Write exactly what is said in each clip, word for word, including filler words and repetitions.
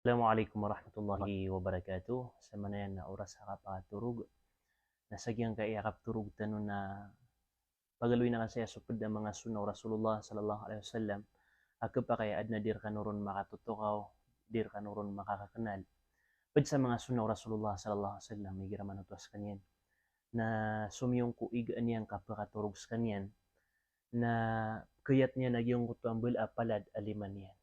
Assalamu alaikum warahmatullahi wabarakatuh. Samanayan na oras a kapakatorog. Na sa giyangkai a kaptorog tano na pagaloyin akn saya so pd a manga sunnah o Rasulullah sallallahu alaihi wasallam. A khapakay a adn a di rkano ron makatotokaw, di rkano ron makakaknal. Pd sa manga sunnah o Rasulullah sallallahu alaihi wasallam, igira manoto a skaniyan. Na somiyong ko igaan iyan kapakatorog skaniyan. Na kayat niyan a giyangkoto a mbala a palad a lima niyan.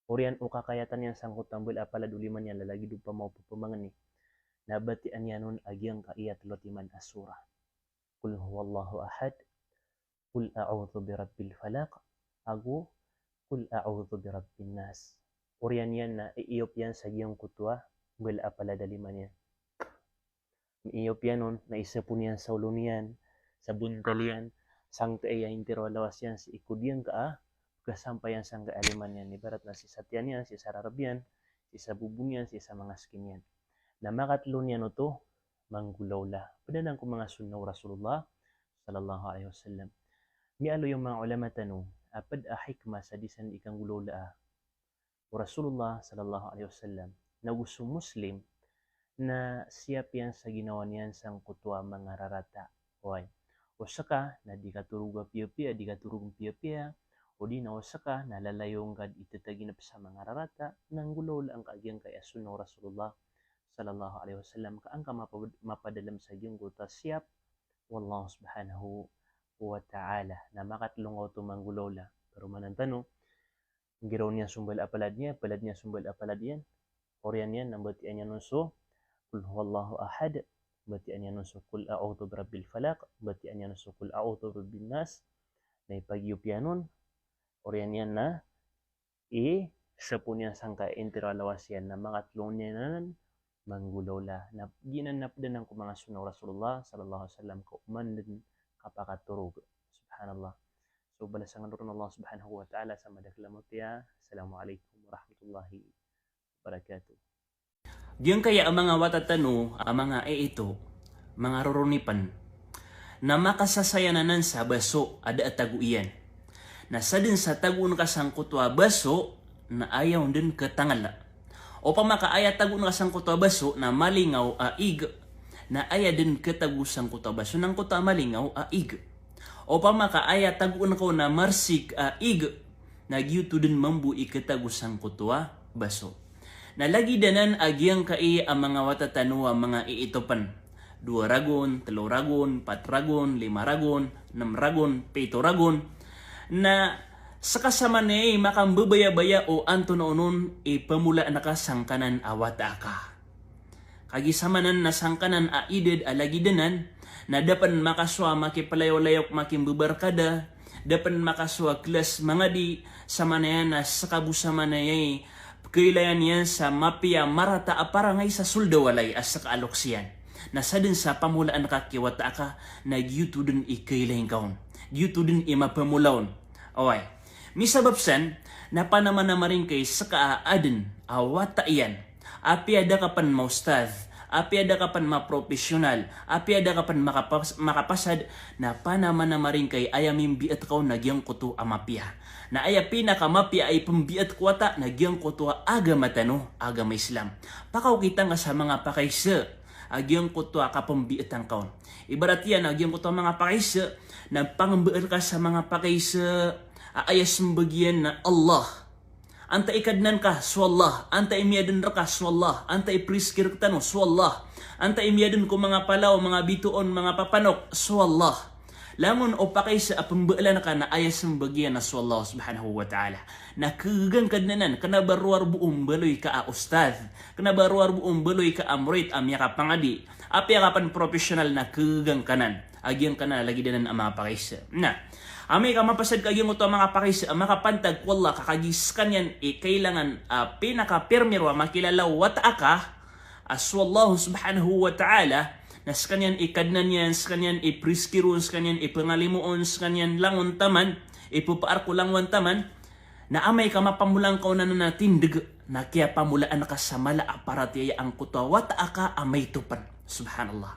Oriyan o kakayatan iyan sangkoto a mbala a palad o lima niyan, lagid o pamaw pamangni. Na batiya niyan on a giyangkai a tlo timan a surah. Qul huwallahu ahad, qul a'udhu birabbil falaq, ago qul a'udhu birabbin nas. Oriyan iyan na iiyop iyan sa giyangkoto a mbala a palad a lima niyan. Miiyop iyan on, na isapon iyan sa olo niyan, sa bontal iyan, sangkai a intiro a lawas iyan sii ko giyangkai a kasampay iyan sangkai a lima niyan. Ibarat na sii sa tiyan iyan, sii sa rarb iyan, sii sa bobo niyan, sii sa manga skin iyan. Na makatlo niyan oto manggolawla. Pd anan ko manga sunnah o Rasulullah sallallahu alaihi wasallam. Miyaaloy o manga ulama tano a pd a hikmah sa di san ikanggolawlaa o Rasulullah sallallahu alaihi wasallam, na go so Muslim na siyap iyan sa ginawa niyan sangkoto a manga rarata. Oway. O ska na di katorog a piyapiya, di katorog piyapiya, odi na o ska na lalayo ngka di tataginep sa manga rarata, na nggolawlaan ka a giyangkai a sunnah o Rasulullah sallallahu alaihi wasallam, ka an ka mapa-, mapadalem sa giyangkoto a siyap o Allah subhanahu wa ta'ala. Na makatlo ngka oto manggolawla. Paromanan tano, giraw niyan so mbala a palad niyan, palad niyan so mbala a palad iyan. Oriyan iyan na batiya niyan on so qul huwallahu ahad, batiya niyan on so qul a'udhu birabbil falaq, batiya niyan on so qul a'udhu birabbin nas. Na ipagiyop iyan on, oriyan iyan na isapon iyan sangkai a intiro a lawas iyan, na makatlo niyan anan manggolawla. Na giyanan na pd anan ko manga sunnah o Rasulullah sallallahu alaihi wasallam ka oman dn kapakatorog. Subhanallah. So balasan kano ron o Allah subhanahu wa ta'ala sa madakl a mawtiya. Assalamu alaikum warahmatullahi wabarakatuh. Giyangkaya a manga wata tano a manga iito, manga roronipen, na makasasayananan sa baso a da a tago iyan. Na sadn sa tagoon ka sangkoto a baso na aya on dn ktangl. Opama ka aya tagoon ka sangkoto a baso na malingaw a ig, na aya dn ktago sangkoto a baso na angkoto a malingaw a ig. Opama ka aya tagoon ka on na marsik a ig, na giyoto dn mambo i ktago sangkoto a baso. Na lagid anan a giyangkai a manga wata tano a manga iitopen. Dowa ragon, tlo ragon, pat ragon, lima ragon, nem ragon, pito ragon. Na seka samanaya i makambabaya-baya o antonaa onon i pemolaan ka sangkanan a wata aka. Kagiya samanan na sangkanan a idad a lagid anan, na da pen makasowa makipelayolayok makimbebarkada, da pen makasowa kelas mangadi, samanaya na seka bo samanaya i kailayan iyan sa mapiya marata a parangay sa soled a walay a seka a loks iyan. Na sadn sa pamolaan ka ki wata aka, na giyoto den i kailay ngka on. Giyoto den i mapamola on. Oway. Misabap san, na panamanamari ngka i seka a aden a wata iyan. Apiya da ka pen maostad, apiya da ka pen mapropesyonal, apiya da ka pen makapas-, makapasad, na panamanamari ngka i aya mimbiat ka on na giyangkoto a mapiya. Na aya pinakamapiya a ipembiat ko wata na giyangkoto a agama tano, agama Islam. Pakaokita ngka sa manga pakaisa a giyangkoto a kapembiatan ka on. Ibarat iyan a giyangkoto a manga pakaisa na pangembaal ka sa manga pakaisa a aya sembag iyan na Allah. Antaa i Kadnan ka? So Allah. Antaa i miyaden reka? So Allah. Antaa i priski rektano? So Allah. Antaa i miyaden ko manga Palaw, manga Bitoon, manga Papanok? So Allah. Langon o pakaisa a pembaalan ka na aya sembag iyan na so Allah subhanahu wa ta'ala. Na kegegang ka den anan, kena ba rowar bo o mbaloy ka a ustadh, kena ba rowar bo o mbaloy ka a morit a miyakapangadi, apiya ka pen professional na kegegang ka nan. A giyangkanan a lagid anan a manga pakaisa. Na amay ka mapasad ka a giyangkoto a manga pakaisa a makapantag ko Allah ka kagiya sekaniyan i kailangan a pinakapirmiro a makilala o wata aka a so Allah subhanahu wa ta'ala, na sekaniyan i Kadnan iyan, sekaniyan i priski ron, sekaniyan i pengalimo on, sekaniyan langon taman, i pepaar ko langon taman, na amay ka mapamola ngka on anan a tindeg, na kiyapamolaan ka sa mala a paratiyaya angkoto a wata aka a maito pen. Subhanallah.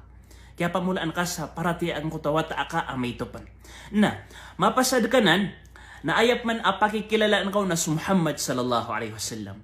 Kiyapamolaan ka sa paratiyaya angkoto a wata aka a maito pen. Na mapasad ka nan, Na aya pman a pakikilalaan ka on na so Muhammad sallallahu alaihi wasallam.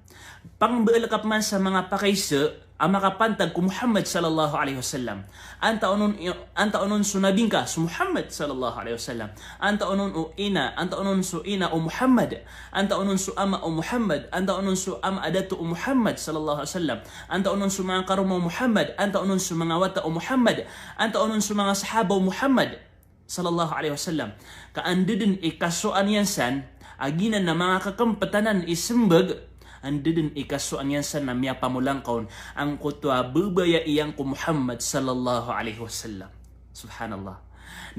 Pangmbaalaka pman sa manga pakaisa a makapantag ko Muhammad sallallahu alaihi wasallam. Antaa onon i, antaa onon so nabi ngka, so Muhammad sallallahu alaihi wasallam. Antaa onon o ina, antaa onon so ina o Muhammad. Antaa onon so ama o Muhammad. Antaa onon so ama a dato o Muhammad sallallahu alaihi wasallam. Antaa onon so manga karoma o Muhammad. Antaa onon so manga wata o Muhammad. Antaa onon so manga sahaba o Muhammad sallallahu alaihi wasallam. Ka anda dn i kasoan iyan san a giyanan a manga kakmptanan i smbag, anda dn i kasoan iyan san na miyapamolangka on angkoto a babaya iyan ko Muhammad sallallahu alaihi wasallam. Subhanallah.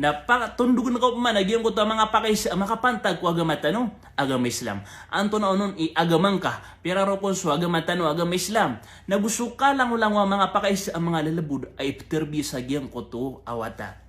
Na patondogn ka pman a giyangkoto a manga pakaisa a makapantag ko agama tano, agama Islam. Antonaa onon i agama ngka, pira rokon so agama tano, agama Islam. Na go so kalangolangowan a manga pakaisa a manga lalbod a iptarbiya sa giyangkoto a wata.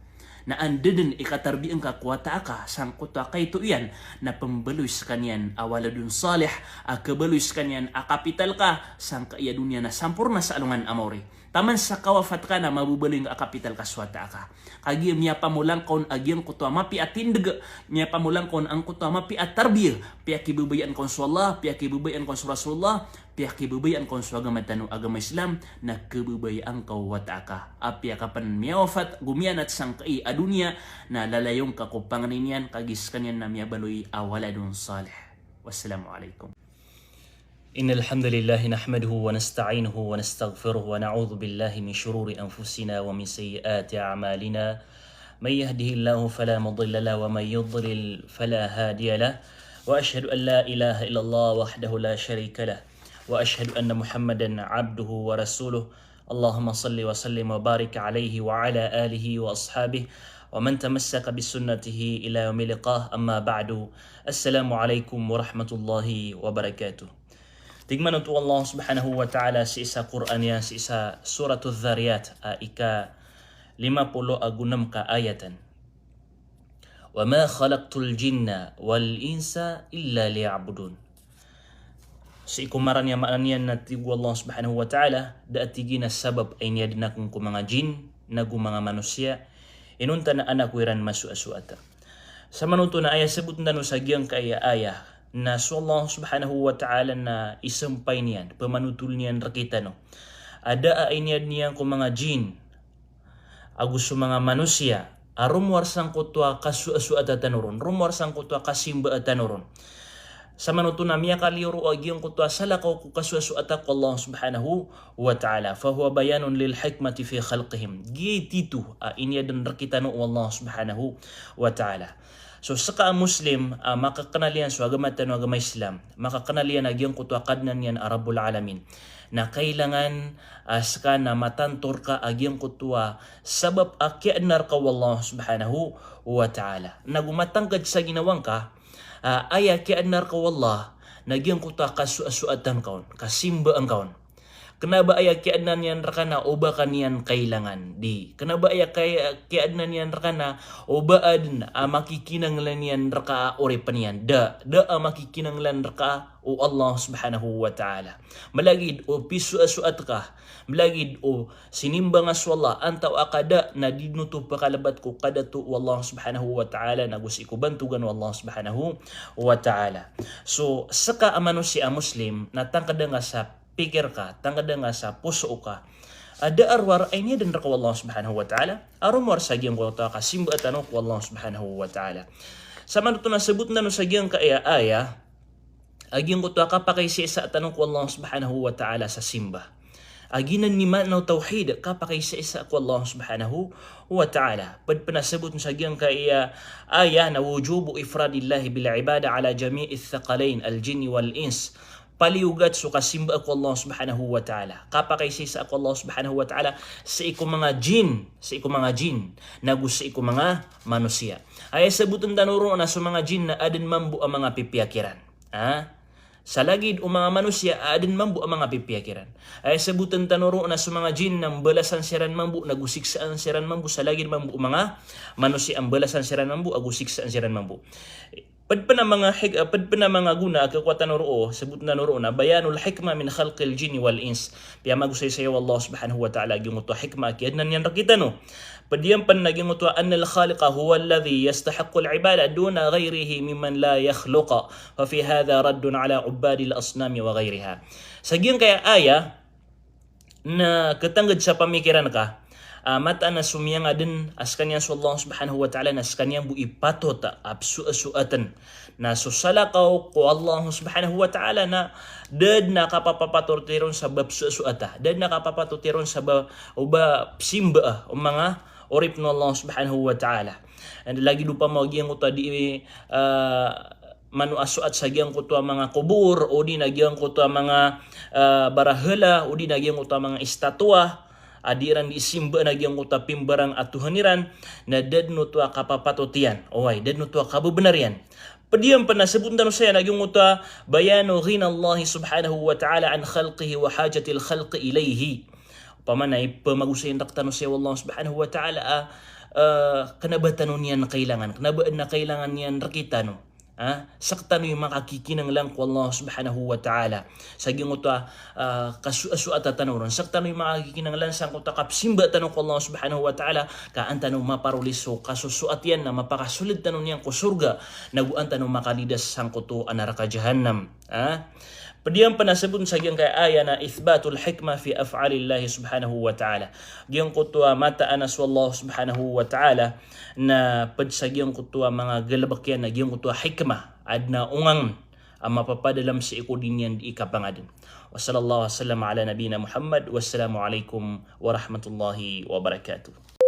Na anda dn i katarbiya ngka ko wata aka sangkoto a kaito iyan, na pmbaloy skaniyan a waladun salih, a kabaloy skaniyan a kapital ka sangkai a doniya na samporna sa alongan a maori. Taman sa kawafat ka na mababaloy ngka a kapital ka so wata aka. Kagiya miyapamolangka on a giyangkoto a mapiya a tindg, miyapamolangka on angkoto a mapiya a tarbiya, piyakibabayaan ka on so Allah, piyakibabayaan ka on so Rasulullah, piyakibabayaan ka on so agama tano, agama Islam, na kababayaan ka o wata aka. Apiya ka pn miyawafat, go miyanat sangkai a doniya, na lalayon ka ko pangni niyan, kagiya skaniyan na miyabaloy a waladun salih. Wassalamu alaikum. إن الحمد لله نحمده ونستعينه ونستغفره ونعوذ بالله من شرور أنفسنا ومن سيئات أعمالنا. من يهده الله فلا مضل له ومن يضلل فلا هادي له. وأشهد أن لا إله إلا الله وحده لا شريك له. وأشهد أن محمدا عبده ورسوله. اللهم صل وسلم وبارك عليه وعلى آله وأصحابه ومن تمسك بسنته إلى يوم اللقاء. أما بعد. السلام عليكم ورحمة الله وبركاته. Tig man oto o Allah subhanahu wa ta'ala sii sa Qur'an iyan, sii sa Suratudh Dhariyat, a ika lima polo ago nem ka ayatan. "Wa ma khalaqtul jinna wal insa illa liya'budun." Sii ko marani a maana niyan na tig o Allah subhanahu wa ta'ala, da a tig iyan a sabap a iniyadn akong ko manga jin, nago manga manosiya, inonta na an ako iran masoasoata. Samanoto na aya sabotn tano sa giyangkaya aya, na so Allah subhanahu wa ta'ala na isampay niyan, pamanotol niyan rkitano a da a iniyadn iyan ko manga jin, ago so manga manosiya, a romowar sangkoto a kasoasoata tano ron, romowar sangkoto a kasimbaa tano ron. Samanoto na miyakaliyo roo a giyangkoto a salakaw ko kasoasoata ko Allah subhanahu wa ta'ala. Fahuwa bayanun lil hikmati fi khalqihim. Giya i tito a iniyadn rkitano o Allah subhanahu wa ta'ala. So, ska a Muslim a makaknal iyan so agama tano a agama Islam, makaknal iyan a giyangkoto a Kadnan iyan a Rabbul Alamin, na kailangan a ska na matanto rka a giyangkoto a sabap a kiyaadna rka o Allah subhanahu wa ta'ala. Nago matangkd sa ginawa ngka a aya kiyaadna rka o Allah na giyangkoto a kasoasoatan ka on, kasimbaan ka on. Kna ba aya kiyaadna niyan rka na o ba ka niyan kailangan, di. Kna ba aya kay-, kiyaadna niyan rka na o ba adn a makikinanglan iyan rka a oripn iyan. Da, da a makikinanglan rka o Allah subhanahu wa ta'ala. Malagid o pisoasoat ka, malagid o sinimba nga so Allah, antawaa ka da na di dn oto pkalbat ko kadato o Allah subhanahu wa ta'ala, nago sii ko bantogan o Allah subhanahu wa ta'ala. So, ska a manosiya a Muslim, na tangkda nga sa pikir ka, tangkda nga sa poso ka a da a rowar a iniyadn rka o Allah subhanahu wa ta'ala, a romowar sa giyangkoto a kasimbaa tano ko Allah subhanahu wa ta'ala. Samanoto na sabotn tano sa giyangkaya aya, a giyangkoto a kapakaisaisa tano ko Allah subhanahu wa ta'ala sa simba. A giyanan i maana o tawhid, kapakaisaisa ko Allah subhanahu wa ta'ala. Pd pn a sabotn sa giyangkaya aya na wujubu ifradillahi bil ibadah ala jami'ith thaqalayn, al jinni wal ins. Paliyogat so kasimbaa ko Allah subhanahu wa ta'ala, kapakaisaisa ko Allah subhanahu wa ta'ala sii ko manga jin, sii ko manga jin, nago sii ko manga manosiya. Aya sabotn tano roo na so manga jin na adn mambo a manga pipiya kiran. Ha? Sa lagid o manga manosiya a adn mambo a manga pipiya kiran. Aya sabotn tano roo na so manga jin na mbalasan siran mambo, nago siksaan siran mambo, sa lagid mambo o manga manosiya a mbalasan siran mambo, ago siksaan siran mambo. Pd pn a manga hik-, ah, pd pn a manga gona a kakowa tano roo, sabotn tano roo na bayanul hikmah min khalqil jinni wal ins. Piyamagosaysaya o Allah subhanahu wa ta'ala a giyangkoto a hikmah a kiyaadna niyan rkitano. Pd iyan pn na giyangkoto a annal khaliqa huwa alladhi yastahiqqul ibada duna ghayrihi mimman la yakhluq. Fa fi hadha raddun ala ubbadil asnami wa ghayriha. Sa giyangkaya aya na ktangkd sa pamikiran ka, ah, mataan a so miyangadn a skaniyan so Allah subhanahu wa ta'ala na skaniyan bo i patot a psoasoatn. Na so salakaw ko Allah subhanahu wa ta'ala na da dn a kapapapatot iron sa ba psoasoata, da dn a kapapatot iron sa ba, o ba psimba o manga oripn o Allah subhanahu wa ta'ala. And lagid opama o giyangkoto a di, ah, manoasoat sa giyangkoto a manga kobor, odi na giyangkoto a manga, ah, barahala, odi na giyangkoto a manga istatua, a di iran di simba na giyangkoto a pimbarang a Tuhan iran, na da dn oto a kapapatot iyan. Oway, da dn oto a kababnar iyan. Pd iyan pn na sabotn tano saya na giyangkoto a bayanu ghina Allahi subhanahu wa ta'ala an khalqihi wa hajatil khalqi ilayhi. Opama na ipmagosayn rktano saya o Allah subhanahu wa ta'ala a, ah, kna ba tano niyan kailangan, kna ba adn a kailangan iyan rktano. Ah, sktano i makakikinanglan ko Allah subhanahu wa ta'ala. Sa giyangkoto a, ah, kasoasoata tano ron. Sktano i makakikinanglan sangkoto a kapsimba tano ko Allah subhanahu wa ta'ala, ka an tano maparoli so kasosoat iyan na mapakasold tano niyan ko sorga, nago an tano makalidas sangkoto a naraka jahannam. Ah? Pd iyan pn a sabotn sa giyangkaya aya na ithbatul hikmah fi af'alillahi subhanahu wa ta'ala. Giyangkoto a mataan a so Allah subhanahu wa ta'ala na pd sa giyangkoto a manga galbk iyan na giyangkoto a hikmah, adn a ongangn a mapapadalm sii ko di niyan di kapangadn. Wa sallallahu wa sallam ala nabiyyina Muhammad. Wassalamu alaikum warahmatullahi wabarakatuh.